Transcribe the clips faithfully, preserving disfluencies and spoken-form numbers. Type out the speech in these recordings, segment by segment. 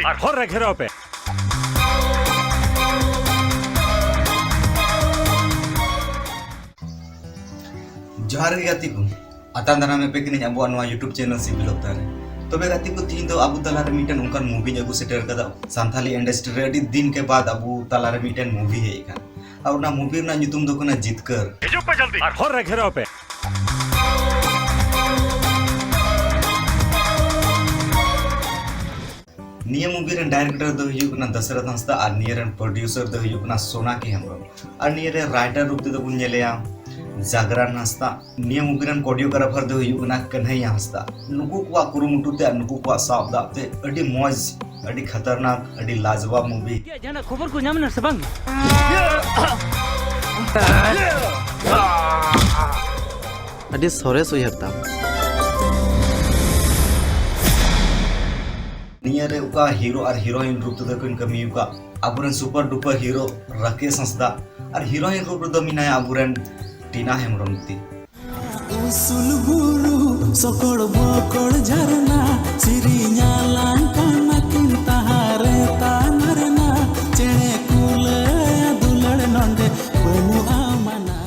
ᱟᱨ ᱦᱚᱨ ᱨᱮ ᱜᱷᱮᱨᱟᱣ ᱯᱮ᱾ ᱡᱚᱦᱟᱨ ᱜᱮ ᱜᱟᱛᱮ ᱠᱚ, ᱟᱛᱟᱝ ᱫᱟᱨᱟᱢ ᱮᱯᱮ ᱠᱟᱹᱱᱟᱹᱧ ᱟᱵᱚᱣᱟᱜ ᱱᱚᱣᱟ YouTube channel ᱥᱤᱵᱤᱞ ᱚᱠᱛᱟ ᱨᱮ᱾ ᱛᱚᱵᱮ ᱜᱟᱛᱮ ᱠᱚ, ᱛᱤᱦᱤᱧ ᱫᱚ ᱟᱵᱚ ᱛᱟᱞᱟᱨᱮ ᱢᱤᱫᱴᱮᱱ ᱚᱱᱠᱟᱱ movie ᱤᱧ ᱟᱹᱜᱩ ᱥᱮᱴᱮᱨ ᱠᱟᱫᱟ᱾ ᱥᱟᱱᱛᱷᱟᱞᱤ industry ᱨᱮ ᱟᱹᱰᱤ ᱫᱤᱱ ᱠᱮ ᱵᱟᱫ ᱟᱵᱚ ᱛᱟᱞᱟᱨᱮ ᱢᱤᱫᱴᱮᱱ movie ᱦᱮᱡ ᱟᱠᱟᱱ, ᱟᱨ ᱚᱱᱟ movie ᱨᱮᱱᱟᱜ ᱧᱩᱛᱩᱢ ᱫᱚ ᱠᱟᱱᱟ ᱡᱤᱛᱠᱟᱹᱨ᱾ ᱦᱤᱡᱩᱜ ᱯᱮ ᱡᱚᱞᱫᱤ ᱟᱨ ᱦᱚᱨ ᱨᱮ ᱜᱷᱮᱨᱟᱣ ᱯᱮ᱾ ᱱᱤᱭᱟᱹ movie ᱨᱮᱱ director ᱫᱚ ᱦᱩᱭᱩᱜ ᱠᱟᱱᱟ ᱫᱟᱥᱨᱚᱛᱷ ᱦᱟᱸᱥᱫᱟ ᱟᱨ ᱱᱤᱭᱟᱹ ᱨᱮᱱ producer ᱫᱚ ᱦᱩᱭᱩᱜ ᱠᱟᱱᱟ ᱥᱳᱱᱟᱠᱤ ᱦᱮᱢᱵᱨᱚᱢ᱾ ᱟᱨ ᱱᱤᱭᱟᱹ ᱨᱮ writer ᱨᱩᱯ ᱛᱮᱫᱚ ᱵᱚᱱ ᱧᱮᱞᱮᱭᱟ ᱡᱟᱜᱽᱨᱟᱱ ᱦᱟᱸᱥᱫᱟ᱾ ᱱᱤᱭᱟᱹ movie ᱨᱮᱱ choreographer ᱫᱚ ᱦᱩᱭᱩᱜ ᱠᱟᱱᱟ ᱠᱟᱹᱱᱦᱟᱹᱭᱟ ᱦᱟᱸᱥᱫᱟ᱾ ᱱᱩᱠᱩ ᱠᱚᱣᱟᱜ ᱠᱩᱨᱩᱢᱩᱴᱩ ᱛᱮ ᱟᱨ ᱱᱩᱠᱩ ᱠᱚᱣᱟᱜ ᱥᱟᱵ ᱫᱟᱜ ᱛᱮ ᱟᱹᱰᱤ ᱢᱚᱡᱽ, ᱟᱹᱰᱤ ᱠᱷᱟᱛᱟᱨᱱᱟᱠ, ᱟᱹᱰᱤ ᱞᱟᱡᱣᱟᱵ movie᱾ ᱡᱟᱦᱟᱱᱟᱜ ᱠᱷᱚᱵᱚᱨ ᱠᱚ ᱧᱟᱢ ᱮᱱᱟ ᱥᱮ ᱵᱟᱝ? ᱟᱹᱰᱤ ᱥᱚᱨᱮᱥ ᱩᱭᱦᱟᱹᱨ ᱛᱟᱢ᱾ ᱱᱤᱭᱟᱹ ᱨᱮ ᱚᱠᱟ hero ᱟᱨ heroine ᱨᱩᱯ ᱛᱮᱫᱚ ᱠᱤᱱ ᱠᱟᱹᱢᱤ ᱟᱠᱟᱫ, ᱟᱵᱚᱨᱮᱱ super duper hero ᱨᱟᱠᱮᱥ ᱦᱟᱸᱥᱫᱟ, ᱟᱨ heroine ᱨᱩᱯ ᱨᱮᱫᱚ ᱢᱮᱱᱟᱭᱟ ᱟᱵᱚᱨᱮᱱ ᱴᱤᱱᱟ ᱦᱮᱢᱵᱨᱚᱢ ᱫᱤᱫᱤ᱾ ᱩᱥᱩᱞ ᱵᱩᱨᱩ ᱥᱚᱠᱚᱲ ᱵᱚᱠᱚᱲ ᱡᱷᱟᱨᱱᱟ, ᱥᱤᱨᱤᱧ ᱟᱞᱟᱝ ᱠᱟᱱᱟ ᱠᱤᱱ ᱛᱟᱦᱟᱨᱮ ᱛᱟᱱᱟ ᱨᱮᱱᱟ, ᱪᱮᱬᱮ ᱠᱩᱞᱟᱹᱭᱟ ᱫᱩᱞᱟᱹᱲ ᱱᱚᱰᱮ ᱵᱟᱹᱱᱩᱜᱼᱟ ᱢᱟᱱᱟ᱾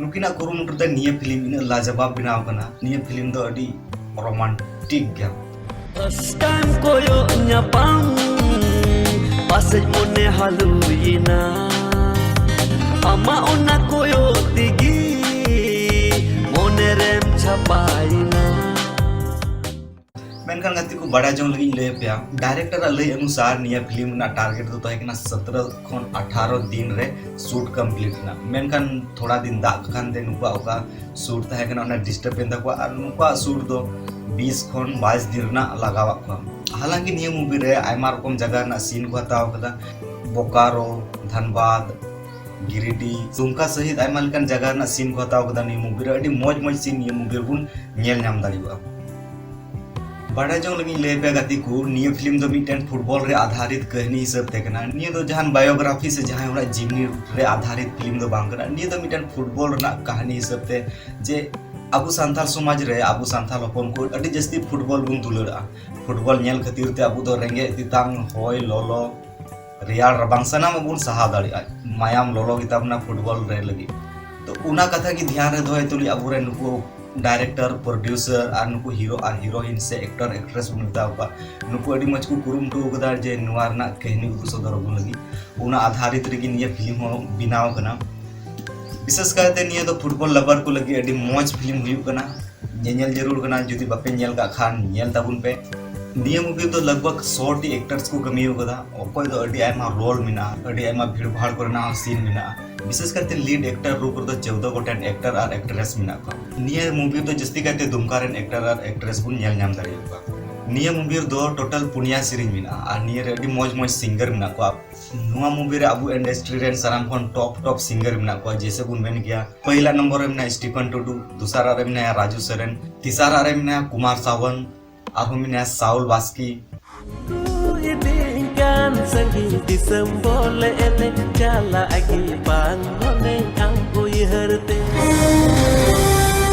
ᱱᱩᱠᱤᱱᱟᱜ ᱠᱩᱨᱩᱢᱩᱴᱩ ᱛᱮ ᱱᱤᱭᱟᱹ film ᱤᱱᱟᱹᱜ ᱞᱟᱡᱟᱵᱟᱵ ᱵᱮᱱᱟᱣ ᱠᱟᱱᱟ᱾ ᱱᱤᱭᱟᱹ film ᱫᱚ ᱟᱹᱰᱤ romantic ᱜᱮᱭᱟ᱾ First time ᱠᱚᱭᱚᱜ ᱧᱟᱯᱟᱢ ᱯᱟᱥᱮᱡ ᱢᱚᱱᱮ ᱦᱟᱹᱞᱩᱭᱮᱱᱟ, ᱟᱢᱟᱜ ᱚᱱᱟ ᱠᱚᱭᱚᱜ ᱛᱮᱜᱮ ᱢᱚᱱᱮ ᱨᱮᱢ ᱪᱷᱟᱯᱟᱭᱮᱱᱟ᱾ ᱢᱮᱱᱠᱷᱟᱱ ᱜᱟᱛᱮ ᱠᱚ, ᱵᱟᱲᱟᱭ ᱡᱚᱝ ᱞᱟᱹᱜᱤᱫ ᱤᱧ ᱞᱟᱹᱭ ᱟᱯᱮᱭᱟ, director ᱟᱜ ᱞᱟᱹᱭ ᱚᱱᱩᱥᱟᱨ ᱱᱤᱭᱟᱹ film ᱨᱮᱱᱟᱜ target ᱫᱚ ᱛᱟᱦᱮᱸ ᱠᱟᱱᱟ ᱥᱚᱛᱨᱚ ᱠᱷᱚᱱ ᱟᱴᱷᱟᱨᱚ ᱫᱤᱱ ᱨᱮ shoot complete ᱨᱮᱱᱟᱜ, ᱢᱮᱱᱠᱷᱟᱱ ᱛᱷᱚᱲᱟ ᱫᱤᱱ ᱫᱟᱜ ᱠᱟᱱ ᱛᱮ ᱱᱩᱠᱩᱣᱟᱜ ᱚᱠᱟ shoot ᱛᱟᱦᱮᱸ ᱠᱟᱱᱟ, ᱚᱱᱟ disturb ᱮᱱ ᱛᱟᱠᱚᱣᱟ ᱟᱨ ᱱᱩᱠᱩᱣᱟᱜ shoot ᱫᱚ ᱵᱤᱥ ᱠᱷᱚᱱ ᱵᱟᱭᱤᱥ ᱫᱤᱱ ᱨᱮᱱᱟᱜ ᱞᱟᱜᱟᱣᱟᱜ ᱠᱚᱣᱟ᱾ ᱦᱟᱞᱟᱝᱠᱤ ᱱᱤᱭᱟᱹ movie ᱨᱮ ᱟᱭᱢᱟ ᱨᱚᱠᱚᱢ ᱡᱟᱭᱜᱟ ᱨᱮᱱᱟᱜ scene ᱠᱚ ᱦᱟᱛᱟᱣ ᱠᱟᱫᱟ, ᱵᱳᱠᱟᱨᱳ, ᱫᱷᱟᱱᱵᱟᱫᱽ, ᱜᱤᱨᱤᱰᱤ, ᱫᱩᱢᱠᱟ ᱥᱟᱹᱦᱤᱛ ᱟᱭᱢᱟ ᱞᱮᱠᱟᱱ ᱡᱟᱭᱜᱟ ᱨᱮᱱᱟᱜ scene ᱠᱚ ᱦᱟᱛᱟᱣ ᱠᱟᱫᱟ ᱱᱤᱭᱟᱹ movie ᱨᱮ᱾ ᱟᱹᱰᱤ ᱢᱚᱡᱽ ᱢᱚᱡᱽ scene ᱱᱤᱭᱟᱹ movie ᱨᱮᱵᱚᱱ ᱧᱮᱞ ᱧᱟᱢ ᱫᱟᱲᱮᱭᱟᱜᱼᱟ᱾ ᱵᱟᱲᱟᱭ ᱡᱚᱝ ᱞᱟᱹᱜᱤᱫ ᱤᱧ ᱞᱟᱹᱭ ᱟᱯᱮᱭᱟ ᱜᱟᱛᱮ ᱠᱚ, ᱱᱤᱭᱟᱹ film ᱫᱚ ᱢᱤᱫᱴᱮᱱ football ᱨᱮ ᱟᱫᱷᱟᱨᱤᱛ ᱠᱟᱹᱦᱱᱤ ᱦᱤᱥᱟᱹᱵ ᱛᱮ ᱠᱟᱱᱟ᱾ ᱱᱤᱭᱟᱹ ᱫᱚ ᱡᱟᱦᱟᱱ biography ᱥᱮ ᱡᱟᱦᱟᱸᱭ ᱦᱚᱲᱟᱜ ᱡᱤᱵᱽᱱᱤ ᱨᱮ ᱟᱫᱷᱟᱨᱤᱛ film ᱫᱚ ᱵᱟᱝ ᱠᱟᱱᱟ᱾ ᱱᱤᱭᱟᱹ ᱫᱚ ᱢᱤᱫᱴᱮᱱ football ᱨᱮᱱᱟᱜ ᱠᱟᱹᱦᱱᱤ ᱦᱤᱥᱟᱹᱵ ᱛᱮ, ᱡᱮ ᱟᱵᱚ ᱥᱟᱱᱛᱟᱲ ᱥᱚᱢᱟᱡᱽ ᱨᱮ ᱟᱵᱚ ᱥᱟᱱᱛᱟᱲ ᱦᱚᱯᱚᱱ ᱠᱚ ᱟᱹᱰᱤ ᱡᱟᱹᱥᱛᱤ ᱯᱷᱩᱴᱵᱚᱞ ᱵᱚᱱ ᱫᱩᱞᱟᱹᱲᱟᱜᱼᱟ᱾ ᱯᱷᱩᱴᱵᱚᱞ ᱧᱮᱞ ᱠᱷᱟᱹᱛᱤᱨ ᱛᱮ ᱟᱵᱚ ᱫᱚ ᱨᱮᱸᱜᱮᱡ ᱛᱮᱛᱟᱝ, ᱦᱚᱭ ᱞᱚᱞᱚ, ᱨᱮᱭᱟᱲ ᱨᱟᱵᱟᱝ ᱥᱟᱱᱟᱢᱟᱜ ᱵᱚᱱ ᱥᱟᱦᱟᱣ ᱫᱟᱲᱮᱭᱟᱜᱼᱟ᱾ ᱢᱟᱭᱟᱢ ᱞᱚᱞᱚ ᱜᱮᱛᱟ ᱵᱚᱱᱟ ᱯᱷᱩᱴᱵᱚᱞ ᱨᱮ ᱞᱟᱹᱜᱤᱫ᱾ ᱛᱚ ᱚᱱᱟ ᱠᱟᱛᱷᱟ ᱜᱮ ᱫᱷᱮᱭᱟᱱ ᱨᱮ ᱫᱚᱦᱚᱭ ᱛᱩᱞᱩᱡ ᱟᱵᱚᱨᱮᱱ ᱱᱩᱠᱩ ᱰᱟᱭᱨᱮᱠᱴᱚᱨ, ᱯᱨᱚᱰᱭᱩᱥᱟᱨ ᱟᱨ ᱱᱩᱠᱩ ᱦᱤᱨᱳ ᱟᱨ ᱦᱤᱨᱳᱭᱤᱱ ᱥᱮ ᱮᱠᱴᱚᱨ, ᱮᱠᱴᱨᱮᱥ ᱵᱚᱱ ᱢᱮᱛᱟ ᱠᱚᱣᱟ, ᱱᱩᱠᱩ ᱟᱹᱰᱤ ᱢᱚᱡᱽ ᱠᱚ ᱠᱩᱨᱩᱢᱩᱴᱩ ᱟᱠᱟᱫᱟ ᱡᱮ ᱱᱚᱣᱟ ᱨᱮᱱᱟᱜ ᱠᱟᱹᱦᱱᱤ ᱩᱫᱩᱜ ᱥᱚᱫᱚᱨ ᱟᱵᱚᱱ ᱞᱟᱹᱜᱤᱫ᱾ ᱚᱱᱟ ᱟᱫᱷᱟᱨᱤᱛ ᱨᱮᱜᱮ ᱱᱤᱭᱟᱹ ᱯᱷᱤᱞᱢ ᱦᱚᱸ ᱵᱮᱱᱟᱣ ᱟᱠᱟᱱᱟ᱾ ᱵᱤᱥᱮᱥ ᱠᱟᱭᱛᱮ ᱱᱤᱭᱟᱹ ᱫᱚ ᱯᱷᱩᱴᱵᱚᱞ ᱞᱟᱵᱟᱨ ᱠᱚ ᱞᱟᱹᱜᱤᱫ ᱟᱹᱰᱤ ᱢᱚᱡᱽ ᱯᱷᱤᱞᱢ ᱦᱩᱭᱩᱜ ᱠᱟᱱᱟ᱾ ᱧᱮᱧᱮᱞ ᱡᱟᱹᱨᱩᱲ ᱠᱟᱱᱟ, ᱡᱩᱫᱤ ᱵᱟᱯᱮ ᱧᱮᱞ ᱠᱟᱜ ᱠᱷᱟᱱ ᱧᱮᱞ ᱛᱟᱵᱚᱱ ᱯᱮ᱾ ᱱᱤᱭᱟᱹ ᱢᱩᱵᱷᱤ ᱨᱮᱫᱚ ᱞᱟᱜᱽ ᱵᱷᱟᱜᱽ ᱥᱚ ᱴᱤ ᱮᱠᱴᱟᱨᱥ ᱠᱚ ᱠᱟᱹᱢᱤ ᱟᱠᱟᱫᱟ᱾ ᱚᱠᱚᱭ ᱫᱚ ᱟᱹᱰᱤ ᱟᱭᱢᱟ ᱨᱳᱞ ᱢᱮᱱᱟᱜᱼᱟ, ᱟᱹᱰᱤ ᱟᱭᱢᱟ ᱵᱷᱤᱲ ᱵᱷᱟᱲ ᱠᱚᱨᱮᱱᱟᱜ ᱦᱚᱸ ᱥᱤᱱ ᱢᱮᱱᱟᱜᱼᱟ᱾ ᱵᱤᱥᱮᱥ ᱠᱟᱭᱛᱮ ᱞᱤᱰ ᱮᱠᱴᱟᱨ ᱨᱩᱯ ᱨᱮᱫᱚ ᱪᱳᱣᱫᱟ ᱜᱚᱴᱮᱱ ᱮᱠᱴᱟᱨ ᱟᱨ ᱮᱠᱴᱨᱮᱥ ᱢᱮᱱᱟᱜ ᱠᱚᱣᱟ᱾ ᱱᱤᱭᱟᱹ ᱢᱩᱵᱷᱤ ᱨᱮᱫᱚ ᱡᱟᱹᱥᱛᱤ ᱠᱟᱭᱛᱮ ᱫᱩᱢᱠᱟ ᱨᱮᱱ ᱮᱠᱴᱟᱨ ᱟᱨ ᱮᱠᱴᱨᱮᱥ ᱵᱚᱱ ᱧᱮᱞ ᱧᱟᱢ ᱫᱟᱲᱮᱭᱟᱠᱚᱣᱟ᱾ ᱱᱤᱭᱟᱹ ᱢᱩᱵᱷᱤ ᱨᱮᱫᱚ ᱴᱳᱴᱟᱞ ᱯᱩᱱᱭᱟ ᱥᱮᱨᱮᱧ ᱢᱮᱱᱟᱜᱼᱟ ᱟᱨ ᱱᱤᱭᱟᱹ ᱨᱮ ᱟᱹᱰᱤ ᱢᱚᱡᱽ ᱢᱚᱡᱽ ᱥᱤᱝᱜᱟᱨ ᱢᱮᱱᱟᱜ ᱠᱚᱣᱟ᱾ ᱱᱚᱣᱟ ᱢᱩᱵᱷᱤ ᱨᱮ ᱟᱵᱚ ᱤᱱᱰᱟᱥᱴᱨᱤ ᱨᱮᱱ ᱥᱟᱱᱟᱢ ᱠᱷᱚᱱ ᱴᱚᱯ ᱴᱚᱯ ᱥᱤᱝᱜᱟᱨ ᱢᱮᱱᱟᱜ ᱠᱚᱣᱟ, ᱡᱮᱭᱥᱮ ᱵᱚᱱ ᱢᱮᱱ ᱜᱮᱭᱟ, ᱯᱟᱹᱦᱤᱞᱟ ᱱᱚᱢᱵᱚᱨ ᱨᱮ ᱢᱮᱱᱟᱭᱟ ᱥᱴᱤᱯᱷᱟᱱ ᱴᱩᱰᱩ, ᱫᱚᱥᱟᱨᱟᱜ ᱨᱮ ᱢᱮᱱᱟᱭᱟ ᱨᱟᱡᱩ ᱥᱚᱨᱮᱱ, ᱛᱮᱥᱟᱨᱟᱜ ᱨᱮ ᱢᱮᱱᱟᱭᱟ ᱠᱩᱢᱟᱨ ᱥᱟᱣᱟᱱᱛ, ᱟᱨᱦᱚᱸ ᱢᱮᱱᱟᱭᱟ ᱥᱟᱣᱩᱞ ᱵᱟᱥᱠᱮ᱾ ᱠᱚ ᱤᱫᱤᱧ ᱠᱟᱱ ᱥᱟᱺᱜᱤᱧ ᱫᱤᱥᱚᱢ ᱵᱚᱞ ᱮᱱᱮᱡ ᱪᱟᱞᱟᱜ ᱜᱮ ᱵᱟᱝ ᱢᱚᱱᱮᱧ ᱟᱢ ᱩᱭᱦᱟᱹᱨ ᱛᱮ᱾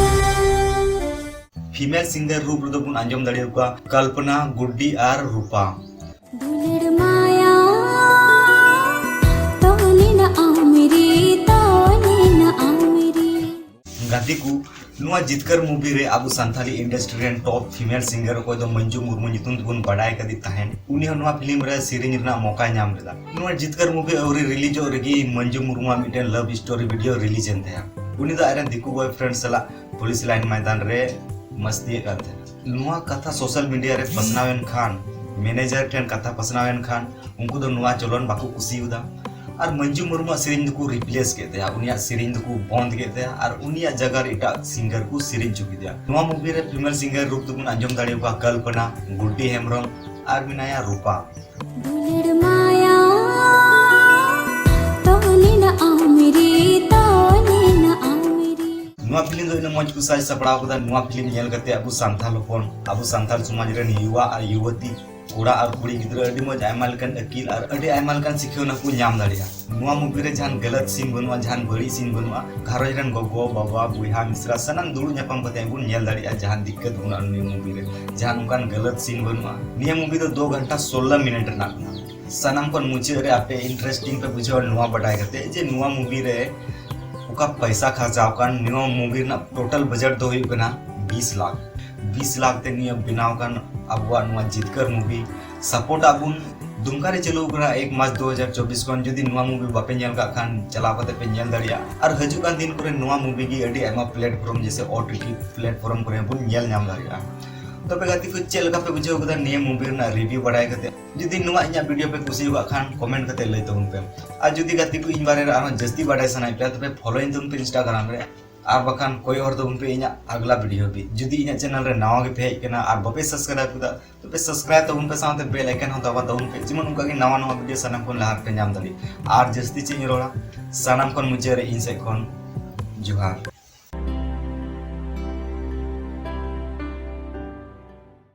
ᱯᱷᱤᱢᱮᱞ ᱥᱤᱝᱜᱟᱨ ᱨᱩᱯ ᱨᱮᱫᱚ ᱵᱚᱱ ᱟᱸᱡᱚᱢ ᱫᱟᱲᱮᱭᱟᱠᱚᱣᱟ ᱠᱚᱞᱯᱚᱱᱟ, ᱜᱩᱰᱰᱤ ᱟᱨ ᱨᱩᱯᱟ᱾ ᱫᱩᱞᱟᱹᱲ ᱢᱟᱭᱟ ᱛᱚᱞᱮᱱᱟ ᱟᱢᱨᱤ, ᱛᱚᱞᱮᱱᱟ ᱟᱢᱨᱤ᱾ ᱜᱟᱛᱮ ᱠᱚ, ᱱᱚᱣᱟ ᱡᱤᱛᱠᱟᱹᱨ ᱢᱩᱵᱷᱤ ᱨᱮ ᱟᱵᱚ ᱥᱟᱱᱛᱟᱲᱤ ᱤᱱᱰᱟᱥᱴᱨᱤ ᱨᱮᱱ ᱴᱚᱯ ᱯᱷᱤᱢᱮᱞ ᱥᱤᱝᱜᱟᱨ, ᱚᱠᱚᱭ ᱫᱚ ᱢᱚᱧᱡᱩ ᱢᱩᱨᱢᱩ ᱧᱩᱛᱩᱢ ᱛᱮᱵᱚᱱ ᱵᱟᱰᱟᱭ ᱠᱟᱫᱮ ᱛᱟᱦᱮᱸᱱ, ᱩᱱᱤ ᱦᱚᱸ ᱱᱚᱣᱟ ᱯᱷᱤᱞᱢ ᱨᱮ ᱥᱮᱨᱮᱧ ᱨᱮᱱᱟᱜ ᱢᱚᱠᱟᱭ ᱧᱟᱢ ᱞᱮᱫᱟ᱾ ᱱᱚᱣᱟ ᱡᱤᱛᱠᱟᱹᱨ ᱢᱩᱵᱷᱤ ᱟᱹᱣᱨᱤ ᱨᱤᱞᱤᱡᱚᱜ ᱨᱮᱜᱮ ᱢᱚᱧᱡᱩ ᱢᱩᱨᱢᱩᱣᱟᱜ ᱢᱤᱫᱴᱮᱱ ᱞᱟᱵᱷ ᱥᱴᱳᱨᱤ ᱵᱷᱤᱰᱤᱭᱳ ᱨᱤᱞᱤᱡᱽ ᱮᱱ ᱛᱟᱭᱟ᱾ ᱩᱱᱤ ᱫᱚ ᱟᱡᱨᱮᱱ ᱫᱤᱠᱩ ᱵᱚᱭᱯᱷᱨᱮᱱᱰ ᱥᱟᱞᱟᱜ ᱯᱩᱞᱤᱥ ᱞᱟᱭᱤᱱ ᱢᱚᱭᱫᱟᱱ ᱨᱮ ᱢᱟᱥᱛᱤᱭᱮᱫ ᱠᱟᱱ ᱛᱟᱦᱮᱸᱱᱟ᱾ ᱱᱚᱣᱟ ᱠᱟᱛᱷᱟ ᱥᱳᱥᱟᱞ ᱢᱤᱰᱤᱭᱟ ᱨᱮ ᱯᱟᱥᱱᱟᱣ ᱮᱱ ᱠᱷᱟᱱ, ᱢᱮᱱᱮᱡᱟᱨ ᱴᱷᱮᱱ ᱠᱟᱛᱷᱟ ᱯᱟᱥᱱᱟᱣ ᱮᱱ ᱠᱷᱟᱱ, ᱩᱱᱠᱩ ᱫᱚ ᱱᱚᱣᱟ ᱪᱚᱞᱚᱱ ᱵᱟᱠᱚ ᱠᱩᱥᱤᱭᱟᱫᱟ᱾ ᱟᱨ ᱢᱚᱧᱡᱩ ᱢᱩᱨᱢᱩᱣᱟᱜ ᱥᱮᱨᱮᱧ ᱫᱚᱠᱚ ᱨᱤᱯᱞᱮᱥ ᱠᱮᱫ ᱛᱟᱭᱟ, ᱩᱱᱤᱭᱟᱜ ᱥᱮᱨᱮᱧ ᱫᱚᱠᱚ ᱵᱚᱱᱫ ᱠᱮᱫ ᱛᱟᱭᱟ ᱟᱨ ᱩᱱᱤᱭᱟᱜ ᱡᱟᱭᱜᱟ ᱨᱮ ᱮᱴᱟᱜ ᱥᱤᱝᱜᱟᱨ ᱠᱚ ᱥᱮᱨᱮᱧ ᱦᱚᱪᱚ ᱠᱮᱫᱮᱭᱟ᱾ ᱱᱚᱣᱟ ᱢᱩᱵᱷᱤ ᱨᱮ ᱯᱷᱤᱢᱮᱞ ᱥᱤᱝᱜᱟᱨ ᱨᱩᱯ ᱫᱚᱵᱚᱱ ᱟᱸᱡᱚᱢ ᱫᱟᱲᱮᱭᱟᱠᱚᱣᱟ ᱠᱚᱞᱯᱚᱱᱟ, ᱜᱩᱰᱰᱤ ᱦᱮᱢᱵᱨᱚᱢ ᱟᱨ ᱢᱮᱱᱟᱭᱟ ᱨᱩᱯᱟ᱾ ᱫᱩᱞᱟᱹᱲ ᱢᱟᱭᱟ ᱛᱚᱞᱮᱱᱟ ᱟᱢᱨᱤ, ᱛᱚᱞᱮᱱᱟ ᱟᱢᱨᱤ᱾ ᱱᱚᱣᱟ ᱯᱷᱤᱞᱢ ᱫᱚ ᱤᱱᱟᱹᱜ ᱢᱚᱡᱽ ᱠᱚ ᱥᱟᱡᱽ ᱥᱟᱯᱲᱟᱣ ᱠᱟᱫᱟ᱾ ᱱᱚᱣᱟ ᱯᱷᱤᱞᱢ ᱧᱮᱞ ᱠᱟᱛᱮ ᱟᱵᱚ ᱥᱟᱱᱛᱟᱲ ᱦᱚᱯᱚᱱ, ᱟᱵᱚ ᱥᱟᱱᱛᱟᱲ ᱥᱚᱢᱟᱡᱽ ᱨᱮᱱ ᱭᱩᱣᱟ ᱟᱨ ᱭᱩᱵᱚᱛᱤ ᱠᱚᱲᱟ ᱟᱨ ᱠᱩᱲᱤ ᱜᱤᱫᱽᱨᱟᱹ ᱟᱹᱰᱤ ᱢᱚᱡᱽ ᱟᱭᱢᱟ ᱞᱮᱠᱟᱱ ᱟᱹᱠᱤᱞ ᱟᱨ ᱟᱹᱰᱤ ᱟᱭᱢᱟ ᱞᱮᱠᱟᱱ ᱥᱤᱠᱷᱟᱹᱣᱱᱟ ᱠᱚ ᱧᱟᱢ ᱫᱟᱲᱮᱭᱟᱜᱼᱟ᱾ ᱱᱚᱣᱟ movie ᱨᱮ ᱡᱟᱦᱟᱱ ᱜᱟᱞᱟᱛ scene ᱵᱟᱹᱱᱩᱜᱼᱟ, ᱡᱟᱦᱟᱱ ᱵᱟᱹᱲᱤᱡ scene ᱵᱟᱹᱱᱩᱜᱼᱟ᱾ ᱜᱷᱟᱨᱚᱸᱡᱽ ᱨᱮᱱ ᱜᱚᱜᱚ, ᱵᱟᱵᱟ, ᱵᱚᱭᱦᱟ, ᱢᱤᱥᱨᱟ ᱥᱟᱱᱟᱢ ᱫᱩᱲᱩᱵ ᱧᱟᱯᱟᱢ ᱠᱟᱛᱮ ᱵᱚᱱ ᱧᱮᱞ ᱫᱟᱲᱮᱭᱟᱜᱼᱟ᱾ ᱡᱟᱦᱟᱱ ᱫᱤᱠᱠᱟᱛ ᱵᱟᱹᱱᱩᱜᱼᱟ ᱱᱤᱭᱟᱹ movie ᱨᱮ, ᱡᱟᱦᱟᱱ ᱚᱱᱠᱟᱱ ᱜᱟᱞᱟᱛ scene ᱵᱟᱹᱱᱩᱜᱼᱟ᱾ ᱱᱤᱭᱟᱹ movie ᱫᱚ ᱫᱩ ᱜᱷᱚᱱᱴᱟ ᱥᱳᱞᱞᱳ ᱢᱤᱱᱤᱴ ᱨᱮᱱᱟᱜ ᱠᱟᱱᱟ᱾ ᱥᱟᱱᱟᱢ ᱠᱷᱚᱱ ᱢᱩᱪᱟᱹᱫ ᱨᱮ ᱟᱯᱮ interesting ᱯᱮ ᱵᱩᱡᱷᱟᱹᱣᱟ ᱱᱚᱣᱟ ᱵᱟᱰᱟᱭ ᱠᱟᱛᱮ ᱡᱮ ᱱᱚᱣᱟ movie ᱨᱮ ᱚᱠᱟ ᱯᱚᱭᱥᱟ ᱠᱷᱟᱨᱪᱟᱣ ᱟᱠᱟᱱ᱾ ᱱᱚᱣᱟ movie ᱨᱮᱱᱟᱜ total budget ᱫᱚ ᱦᱩᱭᱩᱜ ᱠᱟᱱᱟ ᱵᱤᱥ ᱞᱟᱠᱷ᱾ ᱵᱤᱥ ᱞᱟᱠᱷ ᱛᱮ ᱱᱤᱭᱟᱹ ᱵᱮᱱᱟᱣ ᱟᱠᱟᱱ ᱟᱵᱚᱣᱟᱜ ᱱᱚᱣᱟ ᱡᱤᱛᱠᱟᱹᱨ movie᱾ Support ᱟᱵᱚᱱ᱾ ᱫᱩᱢᱠᱟ ᱨᱮ ᱪᱟᱹᱞᱩ ᱟᱠᱟᱱᱟ ᱮᱠ ᱢᱟᱨᱪ ᱫᱩ ᱦᱟᱡᱟᱨ ᱪᱚᱵᱵᱤᱥ ᱠᱷᱚᱱ᱾ ᱡᱩᱫᱤ ᱱᱚᱣᱟ movie ᱵᱟᱯᱮ ᱧᱮᱞ ᱠᱟᱜ ᱠᱷᱟᱱ ᱪᱟᱞᱟᱣ ᱠᱟᱛᱮ ᱯᱮ ᱧᱮᱞ ᱫᱟᱲᱮᱭᱟᱜᱼᱟ᱾ ᱟᱨ ᱦᱤᱡᱩᱜ ᱠᱟᱱ ᱫᱤᱱ ᱠᱚᱨᱮ ᱱᱚᱣᱟ movie ᱜᱮ ᱟᱹᱰᱤ ᱟᱭᱢᱟ platform ᱡᱮᱭᱥᱮ OTT platform ᱠᱚᱨᱮ ᱦᱚᱸ ᱵᱚᱱ ᱧᱮᱞ ᱧᱟᱢ ᱫᱟᱲᱮᱭᱟᱜᱼᱟ᱾ ᱛᱚᱵᱮ ᱜᱟᱛᱮ ᱠᱚ, ᱪᱮᱫ ᱞᱮᱠᱟ ᱯᱮ ᱵᱩᱡᱷᱟᱹᱣ ᱠᱮᱫᱟ ᱱᱤᱭᱟᱹ movie ᱨᱮᱱᱟᱜ review ᱵᱟᱲᱟᱭ ᱠᱟᱛᱮ? ᱡᱩᱫᱤ ᱱᱚᱣᱟ ᱤᱧᱟᱹᱜ video ᱯᱮ ᱠᱩᱥᱤ ᱟᱠᱟᱫ ᱠᱷᱟᱱ comment ᱠᱟᱛᱮ ᱞᱟᱹᱭ ᱛᱟᱵᱚᱱ ᱯᱮ᱾ ᱟᱨ ᱡᱩᱫᱤ ᱜᱟᱛᱮ ᱠᱚ ᱤᱧ ᱵᱟᱨᱮ ᱨᱮ ᱟᱨᱦᱚᱸ ᱡᱟᱹᱥᱛᱤ ᱵᱟᱰᱟᱭ ᱥᱟᱱᱟᱭᱮᱫ ᱯᱮᱭᱟ, ᱛᱚᱵᱮ follow ᱤᱧ ᱛᱟᱵᱚᱱ ᱯᱮ Instagram ᱨᱮ, ᱟᱨ ᱵᱟᱠᱷᱟᱱ ᱠᱚᱭᱚᱜ ᱦᱚᱨ ᱛᱟᱵᱚᱱ ᱯᱮ ᱤᱧᱟᱹᱜ ᱟᱜᱽᱞᱟ video ᱦᱟᱹᱵᱤᱡ᱾ ᱡᱩᱫᱤ ᱤᱧᱟᱹᱜ channel ᱨᱮ ᱱᱟᱣᱟ ᱜᱮ ᱯᱮ ᱦᱮᱡ ᱟᱠᱟᱱᱟ ᱟᱨ ᱵᱟᱯᱮ subscribe ᱠᱟᱫᱟ, ᱛᱚᱵᱮ subscribe ᱛᱟᱵᱚᱱ ᱯᱮ, ᱥᱟᱶᱛᱮ bell icon ᱦᱚᱸ ᱫᱟᱵᱟᱣ ᱛᱟᱵᱚᱱ ᱯᱮ, ᱡᱮᱢᱚᱱ ᱚᱱᱠᱟ ᱜᱮ ᱱᱟᱣᱟ ᱱᱟᱣᱟ video ᱥᱟᱱᱟᱢ ᱠᱷᱚᱱ ᱞᱟᱦᱟ ᱨᱮᱯᱮ ᱧᱟᱢ ᱫᱟᱲᱮᱭᱟᱜ᱾ ᱟᱨ ᱡᱟᱹᱥᱛᱤ ᱪᱮᱫ ᱤᱧ ᱨᱚᱲᱟ, ᱥᱟᱱᱟᱢ ᱠᱷᱚᱱ ᱢᱩᱪᱟᱹᱫ ᱨᱮ ᱤᱧ ᱥᱮᱫ ᱠᱷᱚᱱ ᱡᱚᱦᱟᱨ᱾